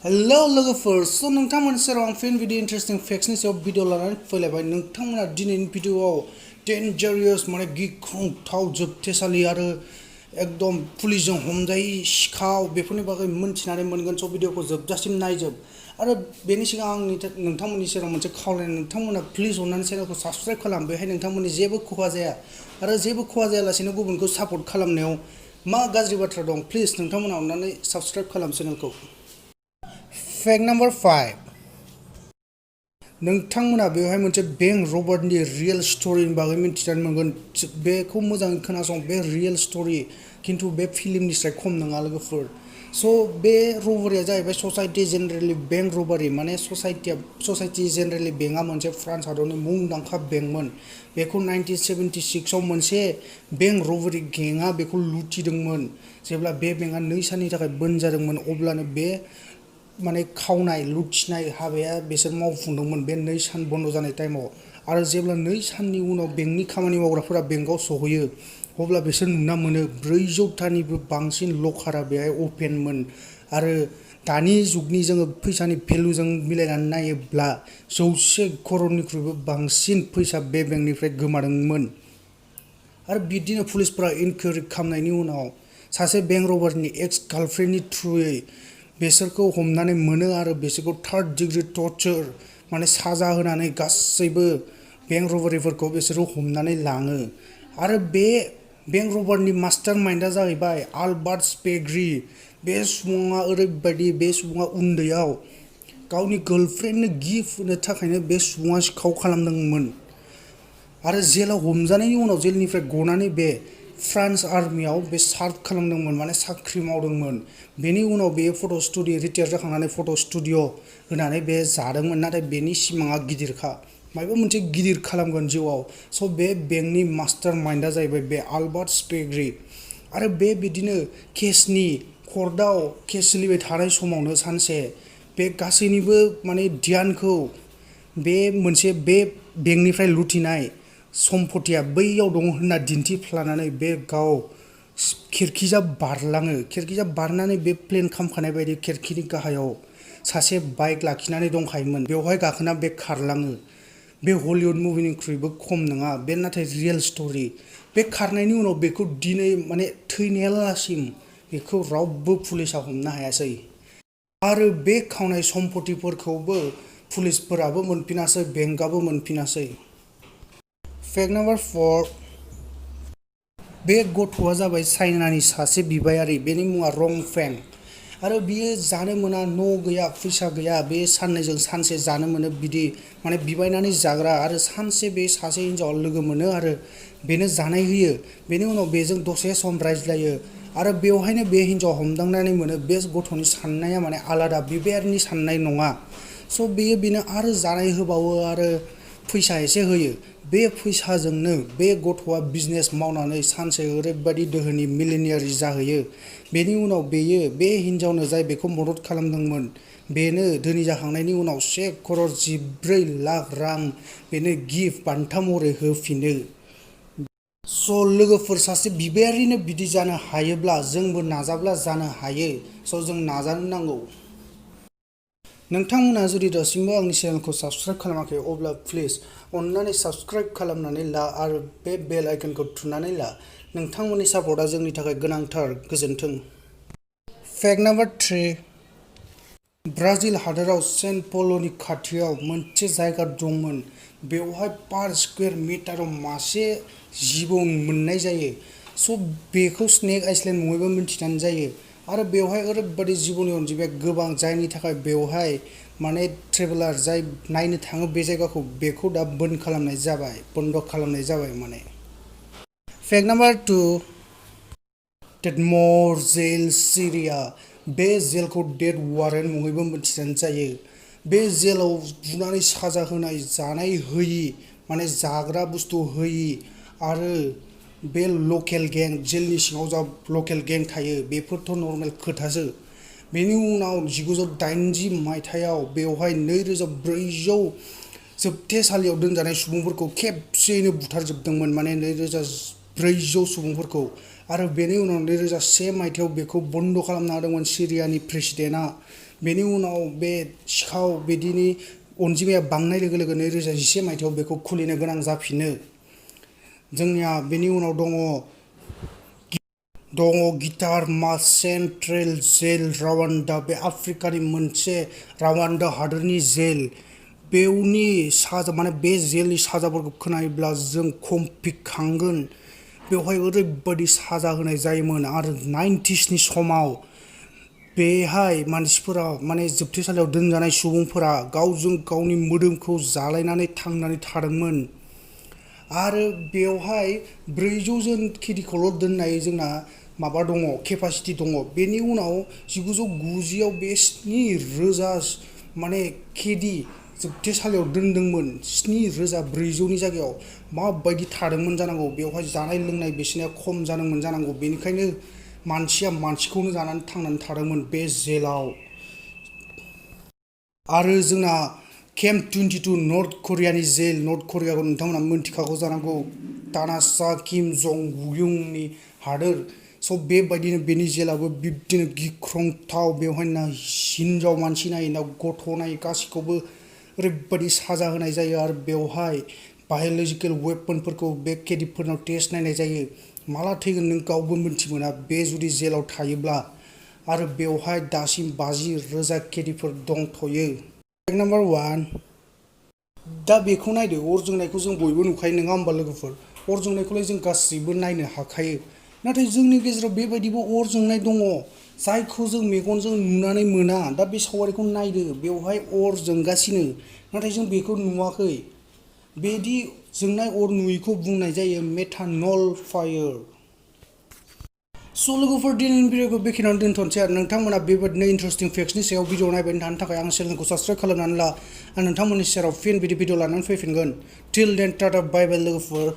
Hello लोगोफोर स' नोंथांमोननि सेराव आं फिन भिडिअ इन्टारेस्टिं फेक्ट्सनि सायाव भिडिअ लानानै फैलायबाय नोंथांमोना दिनैनि भिडिअआव डेन्जारियास माने गिख्रंथाव जोबथेसालि आरो एकदम पुलिसजों हमजायै सिखाव बेफोरनि बागै मोनथिनानै मोनगोन स' भिडिअखौ जोबजासिम नायजोब आरो बेनि सिगां आं नोंथांमोननि सेराव मोनसे खावलायनाय नोंथांमोना प्लिज अननानै चेनेलखौ साबस्क्राइब खालाम बेहाय नोंथांमोननि जेबो खहा जाया आरो जेबो खहा जायालासेनो गुबुनखौ सापर्ट खालामनायाव मा गाज्रि बाथ्रा दं प्लिज नोंथांमोना अननानै साबस्क्राइब खालाम चेनेलखौ फेक्ट नाम्बार 5 नोंथांमोना बेवहाय मोनसे बेंक रबारनि रियेल स्ट'रिनि बागै मिथिनानै मोनगोन बेखौ मोजाङै खोनासं बे रियेल स्ट'रि खिन्थु बे फिल्मनिफ्राय खम नङा लोगोफोर स' बे रबारिया जाहैबाय ससाइटि जेनेरेलि बेंक रबारि माने ससाइटि जेनेरेलि बेंकआ मोनसे फ्रान्स हादरनि मुंदांखा बेंकमोन बेखौ 1976 आव मोनसे बेंक रबारि गेंआ बेखौ लुथिदोंमोन जेब्ला बे बेंकआ 2 साननि थाखाय बन्द जादोंमोन अब्लानो बे माने खावनाय लुथिनाय हाबाया बिसोर मावफुंदोंमोन बे 2 सान बन्द जानाय टाइमाव आरो जेब्ला 2 साननि उनाव बेंकनि खामानि मावग्राफोरा बेंकआव सहैयो अब्ला बिसोर नुना मोनो 400थानिबो बांसिन लकारा बेहाय अपेनमोन आरो दानि जुगनि जोङो फैसानि भेलुजों मिलायनानै नायोब्ला 100 करोड़निख्रुइबो बांसिन फैसा बे बेंकनिफ्राय गोमादोंमोन आरो बिदिनो पुलिसफोरा इनक्वायरि खालामनायनि उनाव सासे बेंक रबारनि एक्स गार्लफ्रेन्डनि थ्रुयै बेसोरखौ हमनानै मोनो आरो बिसोरखौ 3rd डिग्री टर्चार माने साजा होनानै गासैबो बेंक रबारिफोरखौ बिसोरो हमनानै लाङो आरो बे बेंक रबारनि मास्टार माइन्डआ जाहैबाय आल्बार्ट स्पेग्री बे सुबुङा ओरैबायदि बे सुबुङा उन्दैयाव गावनि गार्लफ्रेन्डनो गिफ्ट होनो थाखायनो बे सुबुङा सिखाव खालामदोंमोन आरो जेलाव हमजानायनि उनाव जेलनिफ्राय गनानै बे फ्रान्स आर्मियाव बे सार्भ खालामदोंमोन माने साख्रि मावदोंमोन बेनि उनाव बे फट' स्टुडिय' रिटायार जाखांनानै फट' स्टुडिय' होनानै बे जादोंमोन नाथाय बेनि सिमाङा गिदिरखा माबा मोनसे गिदिर खालामगोन जिउआव स' बे बेंकनि मास्टार माइन्डआ जाहैबाय बे आल्बार्ट स्पेग्री आरो बिदिनो केसनि कर्टआव केस सोलिबाय थानाय समावनो सानसे बे गासैनिबो माने ध्यानखौ बे मोनसे बे बेंकनिफ्राय लुथिनाय सम्पथिया बैयाव दङ होनना दिन्थिफ्लानानै बे गाव खिरखिजा बारलाङो खिरखिजा बारनानै बे प्लेन खामखानाय बायदि खिरखिनि गाहायाव सासे बाइक लाखिनानै दंखायोमोन बेवहाय गाखोना बे खारलाङो बे हलिउड मुभिनिख्रुइबो खम नङा बे नाथाय रियेल स्ट'रि बे खारनायनि उनाव बेखौ दिनै माने थैनायालासिम बेखौ रावबो पुलिसा हमनो हायासै आरो बे खावनाय सम्पथिफोरखौबो पुलिसफोराबो मोनफिनासै बेंकआबो मोनफिनासै फेक्ट नाम्बार 4 बे गथ'आ जाबाय चाइनानि सासे बिबायारि बेनि मुङा रं फें आरो बियो जानो मोना न' गैया फैसा गैया बे साननैजों सानसे जानो मोनो बिदि माने बिबायनानै जाग्रा आरो सानसे बे सासे हिनजावा लोगो मोनो आरो बेनो जानाय होयो बेनि उनाव बेजों दसे सम रायज्लायो आरो बेवहायनो बे हिनजावा हमदांनानै मोनो बे गथ'नि साननाया माने आलादा बिबायारिनि साननाय नङा स' बेनो आरो जानाय होबावो आरो फैसा एसे होयो बे फैसाजोंनो बे गथ'आ बिजनेस मावनानै सानसे ओरैबायदि दोहोनि मिलिनियार जाहैयो बेनि उनाव बे हिनजावनो जाय बेखौ मदद खालामदोंमोन बेनो धोनि जाखांनायनि उनाव 1,14,00,000 रां बेनो गिफ्ट बान्था महरै होफिनो स' लोगोफोर सासे बिबायारिनो बिदि जानो हायोब्ला जोंबो नाजाब्ला जानो हायो स' जों नाजानो नांगौ नोंथांमोना जुदि दासिमबो आंनि चेनेलखौ साबस्क्राइब खालामाखै अब्ला प्लिज अननानै साबस्क्राइब खालामनानै ला आरो बे बेल आइकनखौ थुनानै ला नोंथांमोननि सापर्टआ जोंनि थाखाय गोनांथार गोजोन्थों फेक्ट नाम्बार 3 ब्राजिल हादोराव सेन पल'नि खाथियाव मोनसे जायगा दंमोन बेवहाय पर स्कुवेर मिटाराव मासे जिबौ मोननाय जायो स' बेखौ स्नेक आइसलेन्ड मुङैबो मिथिनाय जायो आरो बेवहाय ओरैबायदि जिबौनि अनजिमाया गोबां जायनि थाखाय बेवहाय माने ट्रेभेलार जाय नायनो थाङो बे जायगाखौ बेखौ दा बन्द खालामनाय जाबाय माने फेक्ट नाम्बार 2 डेथम'र जेल सिरिया बे जेलखौ डेथ वारेन्ट मुङैबो मिथिनाय जायो बे जेलाव बुनानै साजा होनाय जानाय होयि माने जाग्रा बुस्थु होयि आरो बे लकेल गें जेलनि सिङाव जा लकेल गें थायो बेफोरथ' नर्मेल खोथासो बेनि उनाव 1980 मायथाइयाव बेवहाय 2,400 जोबथेसालियाव दोनजानाय सुबुंफोरखौ खेबसेयैनो बुथारजोबदोंमोन माने 2,400 सुबुंफोरखौ आरो बेनि उनाव 2001 मायथाइयाव बेखौ बन्द खालामना होदोंमोन सिरियानि प्रेसिडेन्टआ बेनि उनाव बे सिखाव बिदिनि अनजिमाया बांनाय लोगो लोगो 2011 मायथाइयाव बेखौ खुलिनो गोनां जाफिनो। जोंनिया बेनि उनाव दङ गिटार मास सेन्ट्रेल जेल रावान्डा, बे आफ्रिकानि मोनसे रावान्डा हादोरनि जेल। बेवनि साजा माने बे जेलनि साजाफोरखौ खोनायोब्ला जों खम्फिखांगोन। बेवहाय ओरैबायदि साजा होनाय जायोमोन आरो 90sनि समाव बेहाय मानसिफोरा माने जोबथेसालियाव दोनजानाय सुबुंफोरा गावजों गावनि मोदोमखौ जालायनानै थांनानै थादोंमोन। आरो बेवहाय 400 जन खैदिखौल' दोननाय जोंना माबा दङ, केपासिटि दङ। बेनि उनाव 1990आव बे 7,000 माने खैदि जोबथेसालियाव दोनदोंमोन। 7,400नि जायगायाव माबायदि थादोंमोन जानांगौ। बेवहाय जानाय लोंनाय बिसोरनिया खम जादोंमोन जानांगौ। बेनिखायनो मानसिया मानसिखौनो जानानै थांनानै थादोंमोन बे जेलाव। आरो जोंना केम्प 22 नर्थ करियानि जेल। नर्थ करियाखौ नोंथांमोना मोनथिखागौ जानांगौ, तानाचा किम जं उयुंनि हादोर। स' बेबायदिनो बेनि जेलाबो बिब्दिनो गिख्रंथाव। बेवहाय ना हिनजाव मानसि नायो ना गथ' नायो, गासैखौबो ओरैबायदि साजा होनाय जायो। आरो बेवहाय बाय'लजिकेल वेपनफोरखौ बे केदिफोरनाव टेस्ट नायनाय जायो। माला थैगोन नों गावबो मिन्थिमोना बे जुदि जेलाव थायोब्ला। आरो बेवहाय दासिम 50,000 केदिफोर दंथ'यो। फेक्ट नाम्बार 1, दा बेखौ नायदो, अर जोंनायखौ जों बयबो नुखायो नङा होमबा लोगोफोर? अर जोंनायखौलाय जों गासैबो नायनो हाखायो। नाथाय जोंनि गेजेराव बेबायदिबो अर जोंनाय दङ जायखौ जों मेगनजों नुनानै मोना। दा बे सावगारिखौ नायदो, बेवहाय अर जोंगासिनो, नाथाय जों बेखौ नुवाखै। बेदि जोंनाय अर नुयैखौ बुंनाय जायो मेथानल फायर। स' लोगोफोर, दिनैनि भिडिअखौ बेखिनियावनो दोनथ'नोसै आरो नोंथांमोना बेबायदिनो इन्टारेस्टिं फेक्ट्सनि सायाव भिडिअ नायबाय थानो थाखाय आं चेनेलखौ साबस्क्राइब खालामनानै ला। आं नोंथांमोननि सेराव फिन बिदि भिडिअ लानानै फैफिनगोन। टिल देन टाटा बाय बाय लोगोफोर।